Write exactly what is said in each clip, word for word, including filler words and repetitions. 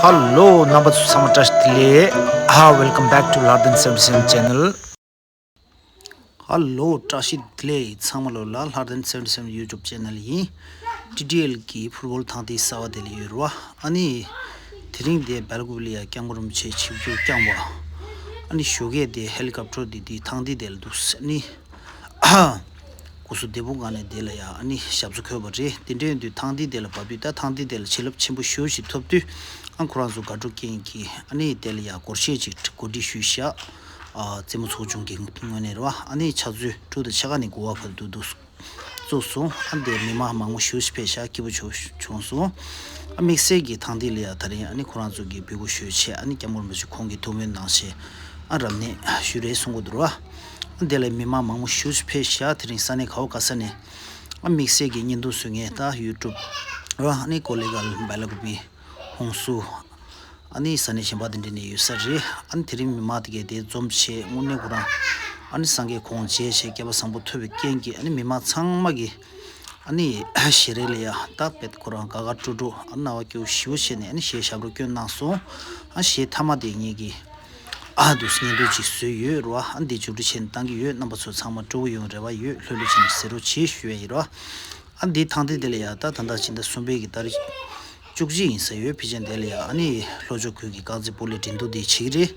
ཧ་ལོ། རྣམ་པ་ཚོ་ཚང་མ་བཀྲ་ཤིས་བདེ་ལེགས། ཧ། Welcome back to Lardhan seventy seven channel. ཧ་ལོ། བཀྲ་ཤིས་བདེ་ལེགས། ཚང་མ་ལོ་ལ་Lardhan seventy seven YouTube channel ཡིན། ཊི་ཌི་ཨེལ་གི་ཕུཊ་བོལ་ཐང་དེ་གསར་པ་དེ་ལ་ཡོད་རེད་བ། ཨ་ནི་དེ་རིང་དེ་སྦེལ་ཀོབ་ལ་ཡ་སྐྱབས་མགོན་རིན་པོ་ཆེ་ཆིབས་བསྒྱུར་བསྐྱངས་པ། ཨ་ནི་ཞོགས་ཀས་དེ་ཧེ་ལི་ཀོབ་ཊར་དེ་དེ་ཐང་དེ་དེ་ལ་འདུག་ཨ་ནི། སྐུ་གཟུགས་བདེ་པོ་སྒང་ནས་དེ་ལ་ཡ་ཨ་ནི་ཞབས་སོར་འཁོད་པ་རེད། དེ་འདྲ་ཡིན་དུས་ཐང་དེ་དེ་ལ་བབས་དུས་ད་ཐང་དེ་དེ་ལ་བྱིན་རླབས་ཆེན་པོ་ཞེ་པོ་ཅིག་ཐོབ་དུས། ཨ་ཁོ་རང་ཚོ་དགའ་སྤྲོ་རྐྱེན་གྱིས་ཨ་ནི་དེ་ལ་ཡ་སྒོར་གཞས་ཅིག་གོ་སྒྲིག་ཞུས་ཤག་ཨ་རྩེད་མོ་ཚོགས་ཆུང་གི་ངོས་ནས་རེད་བ། ཨ་ནི་ཕྱག་ཚོད་དྲུག་དང་ཕྱེད་ཀ་ནས་དགུ་པ་བར་དུ་འདུག་བཙུགས་སོང་། ཨ་འདིར་མི་མང་མང་པོ་ཞེ་པོ་ཅིག་ཕེབས་ཤག་སྐྱིད་པོ་བྱུང་བྱུང་སོང་། ཨ་དམིགས་བསལ་གྱི་ཐང་དེ་ལ་ཡ་ད་རིང་ཨ་ནི་ཁོ་རང་ཚོ་གིས་འབོད་སྐུལ་ཞུས་བྱས་ཨ་ནི་སྐྱབས་མགོན་རིན་པོ་ཆེ་ཁོང་གིས་ཐུགས་སྨོན་གནང་བྱས་ཨ་རབ་གནས་ཞུས་རེད་གསུང་གི་འདུག་ར། ཨ་འདི་ལ་མི་མང་མང་པོ་ཞེ་པོ་ཅིག་ཕེབས་ཤག་དེ་རིང་ས་གནས་ག་བ་ག་ས་ནས་ཨ་དམིགས་བསལ་གྱི་བརྙན་ཐུང་བཟོ་མཁན་ད་ཡུ་ཊུབ་ར་ཨ་ནི་ཀོ་ལེ་གལ་སྦེལ་ཀོབ་པི་ཧོང་སུ། ཨ་ནི་ས་གནས་གཞན་པ་དེ་འདྲ་ནས་ཡོད་ས་རེད། ཨ་ནི་དེ་རིང་མི་མང་དེ་གས་དེ་འཛོམས་བྱས་དངོས་གནས་ཁོ་རང་ཨ་ནི་སངས་རྒྱས་གོ་འཕང་མཇལ་བྱས་སྐལ་པ་བཟང་པོ་ཐོབ་པའི་རྐྱེན་གྱིས་ཨ་ནི་མི་མང་ཚང་མ་གིས་ཨ་ནི་ཞལ་རས་ལ་ཡ་ད་དཔེ་ཁོ་རང་དགའ་དགའ་སྤྲོ་སྤྲོ་ཨ་རྣ་བ་སྐྱོ་ཞེ་པོ་བྱས་ནས་ཨ་ནི་ཞལ་ཞབས་བྲོ་བསྐྱོན་གནང་སོང་། ཨ་ཞལ་མཐའ་མ་དེ་ངེད་ཀྱིས་ཨ་འདུག་སེ་བརྙན་ཐུང་ཅིག་བཟོས་ཡོད་རེད་བ། ཨ་འདི་མཇུག་སྒྲིལ་བྱས་ནས་བཏང་གི་ཡོད། རྣམ་པ་ཚོ་ཚང་མ་སྤྲོ་པོ་ཡོང་རེ་བ་ཡོད། ལྷོད་ལྷོད་བྱས་ནས་གཟིགས་རོགས་བྱེད་ཞུ་ཡ་ཡིན་རེད་བ། ཨ་འདི་ཐང་དེ་དེ་ལ་ཡ་ད་ད་ལྟ་ཕྱི་ཟླ་གསུམ་པའི་གི་ཏ་རིག་བཅུ་གཅིག་ཡིན་ས་ཡོད། ཕལ་ཆེར་དེ་ལ་ཡ་ཨ་ནི་ལྷོ་ཕྱོགས་ཁུལ་གྱི་རྐང་རྩེད་སྤོ་ལོའི་འགྲན་བསྡུར་དེ་བྱེད་ཀྱི་རེད།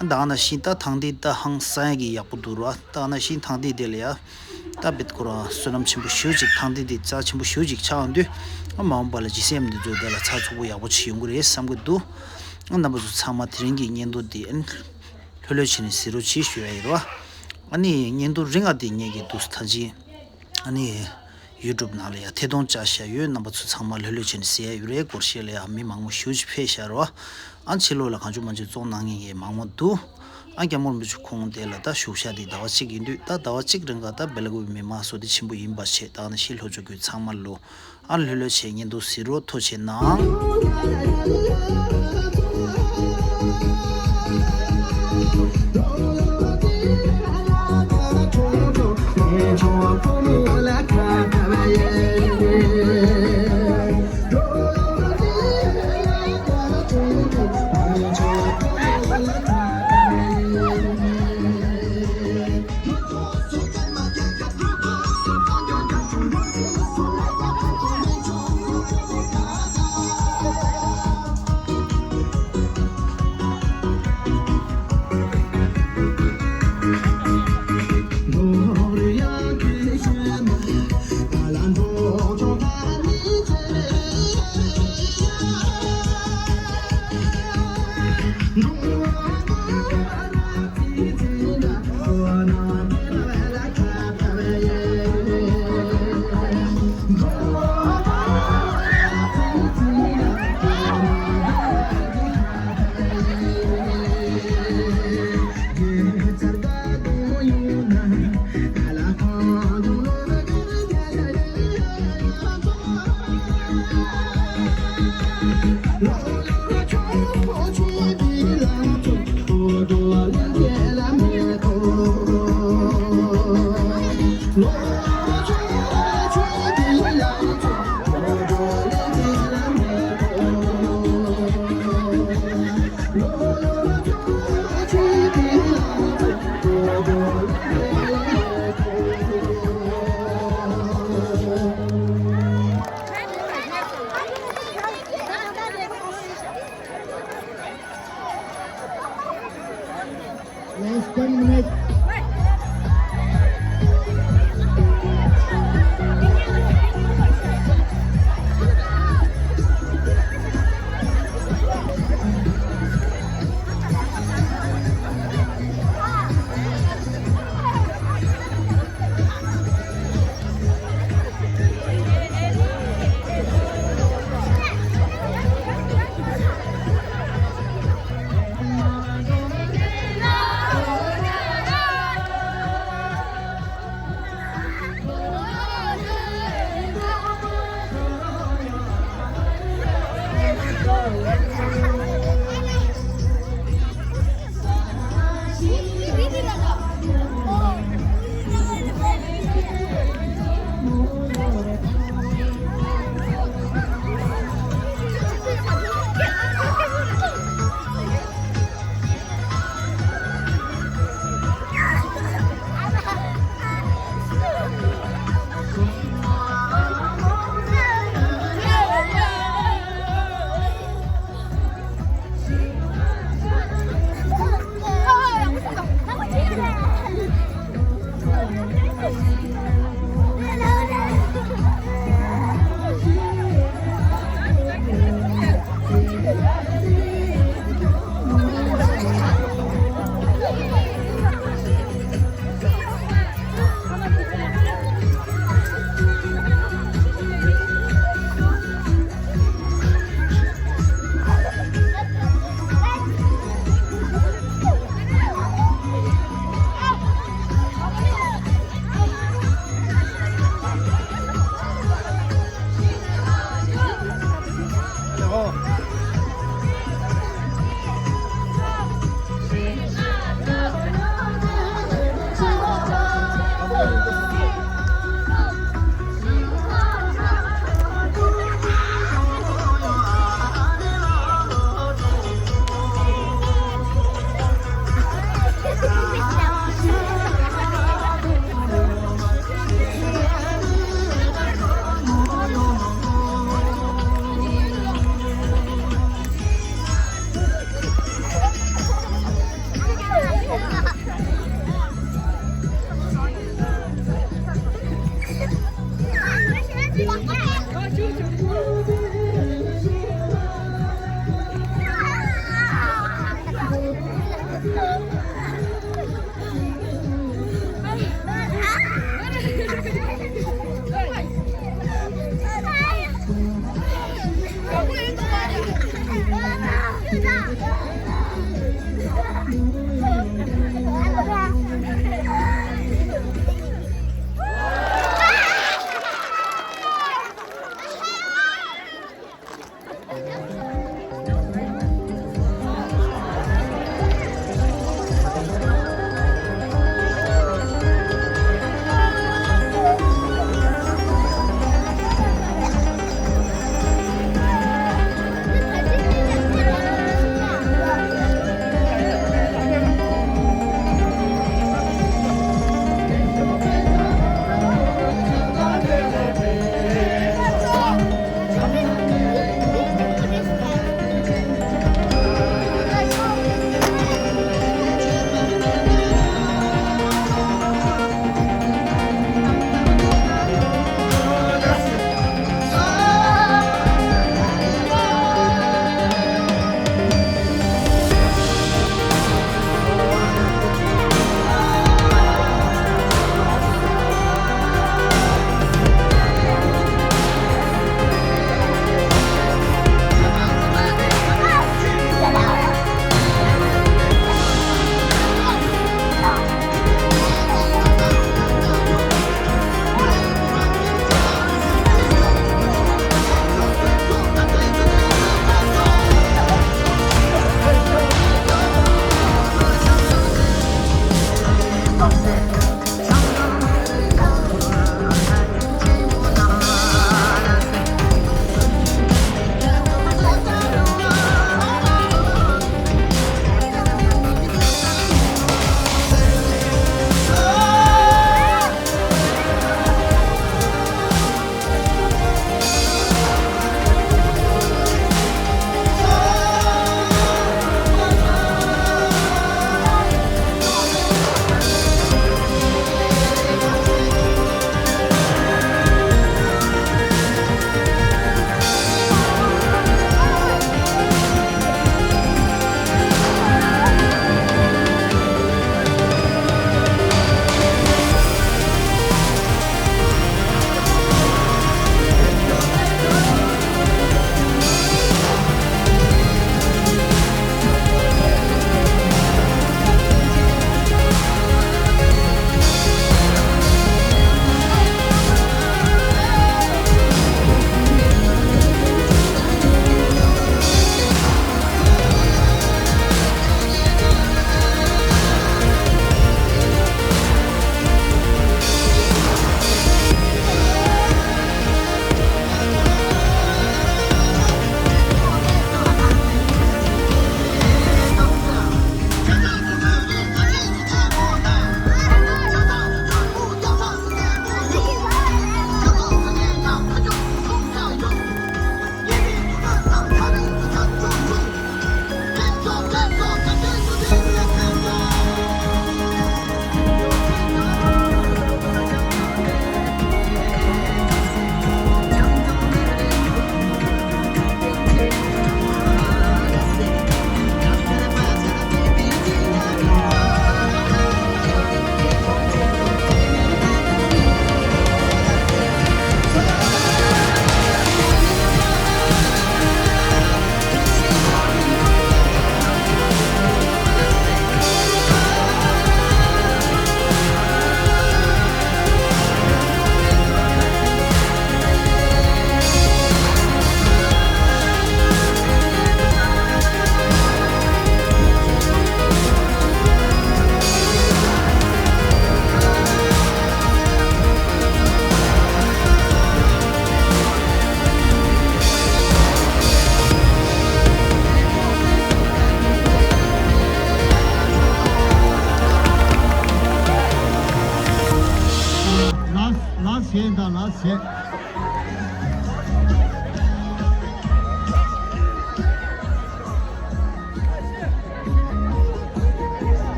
ཨ་ད་ག་ནང་བཞིན་ད་ཐང་དེ་ད་ཧང་སང་ཡ་གི་ཡག་པོ་འདུག་ར། ད་ག་ནང་བཞིན་ཐང་དེ་དེ་ལ་ཡ་ད་བེད་ཁོ་རང་བསོད་ནམས་ཆེན་པོ་ཞེ་པོ་ཅིག་ཐང་དེ་དེ་རྩ་ཆེན་པོ་ཞེ་པོ་ཅིག་ཆགས་ཡོང་དུས་ཨ་མ་འོངས་པ་ལ་ཇི་སྲིད་ཨ་མ་འདི་ཚོ་དེ་ལ་ཚགས་ཚུད་པོ་ཡག་པོ་ཅིག་ཡོང་གི་རེད་བསམ་གི་འདུག་ཨ་རྣམ་པ་ཚོ་ཚང་མ་དེ་རིང་གི་བརྙན་ཐུང་དེ་ཨ་ལྷོད་ལྷོད་བྱས་ནས་གཟིགས་རོགས་བྱེད་ཞུ་ཡ་ཡིན་རེད་བ། ཨ་ནི་བརྙན་ཐུང་རིང་ང་དེ་ངེད་ཀྱི་འདུག་སེ་ཐང་ཆེན་ཨ་ནི། ཡུ་ཊུབ་ནང་ལ་ཡང་ཐད་གཏོང་བྱ་བཞག་ཡོད། རྣམ་པ་ཚོ་ཚང་མ་ལྷོད་ལྷོད་བྱས་ནས་གཟིགས་ཡ་ཡོད་རེད། སྒོར་གཞས་ལ་ཡང་མི་མང་པོ་ཞེ་པོ་ཅིག་ཕེབས་ཤག་རོ། ཨ་ཕྱི་ལོགས་ལ་གང་བྱུང་མང་བྱུང་བཙོང་གནང་མཁན་གྱི་མང་པོ་འདུག་ཨ་སྐྱབས་མགོན་རིན་པོ་ཆེ་ཁོང་དེ་ལ་ད་བཞུགས་ཤག་དེ་ཟླ་བ་གཅིག་ཡིན་དུས་ད་ཟླ་བ་གཅིག་རིང་ག་ད་སྦེལ་ཀོབ་མི་མང་བསོད་བདེ་ཆེན་པོ་ཡིན་པ་བྱས་ད་ནི་ཕྱི་ལྷོ་ཕྱོགས་ཁུལ་ཚང་མ་ལོ། ཨ་ལྷོད་ལྷོད་བྱས་བརྙན་ཐུང་གཟིགས་རོགས་ཐུགས་རྗེ་གནང་། Last ten minutes.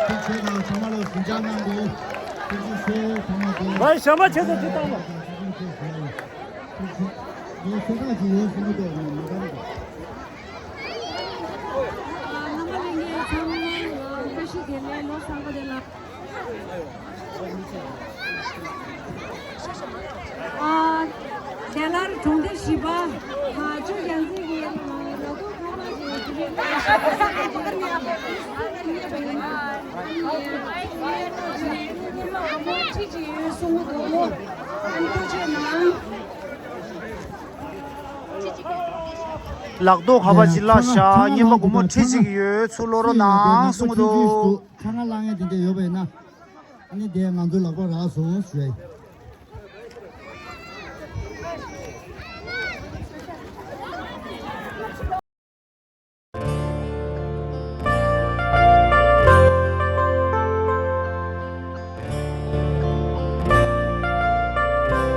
ཐུགས་རྗེ་ཆེ་དང་ཚང་མ་ལ་གཟིམ་འཇག་གནང་དགོས། ཐུགས་རྗེ་ཆེ་ཚང་མ་དེ། ང་ཞབས་མ་ཆེ་ས་ཅིག་བཏང་བ། ངས་ཚོད་དཔག་ཅིག་ཡོད་གསུང་གི་འདུག་མི་གང་འདུག་རྣམ་པ་ལྷན་རྒྱས་ཚང་མ་བཀྲ་ཤིས་བདེ་ལེགས། ལོ་གསར་པ་བདེ་ལེགས། ཨ། བདེ་སླར་གྲོང་སྡེ་བཞི་པ་ཨ་ཅོ་རྒྱལ་མཚན་གྱི་ལག་ཐོག་ཁང་པ་ཞིག་གི་ཁྲི་ཕྲག་ཅིག་ཡོད་གསུང་གི་འདུག་ཨ་ནི་ཐུགས་རྗེ་གནང་། ལག་ཐོག་ཁང་པ་ཅིག་བརླགས་ཤག་སྔོན་མ་སྒོར་མོ་ཁྲི་གཅིག་ཡོད་ཚུར་སློག་རོགས་གནང་གསུང་གི་འདུག་ཁྲ་ང་ལངས་ཡས་དེ་འདྲ་ཡོད་པ་ཡིན་ན། ཨ་ནི་དེ་ང་ཚོའི་ལག་པ་རག་སོང་ཞུ་ཡ་ཡིན།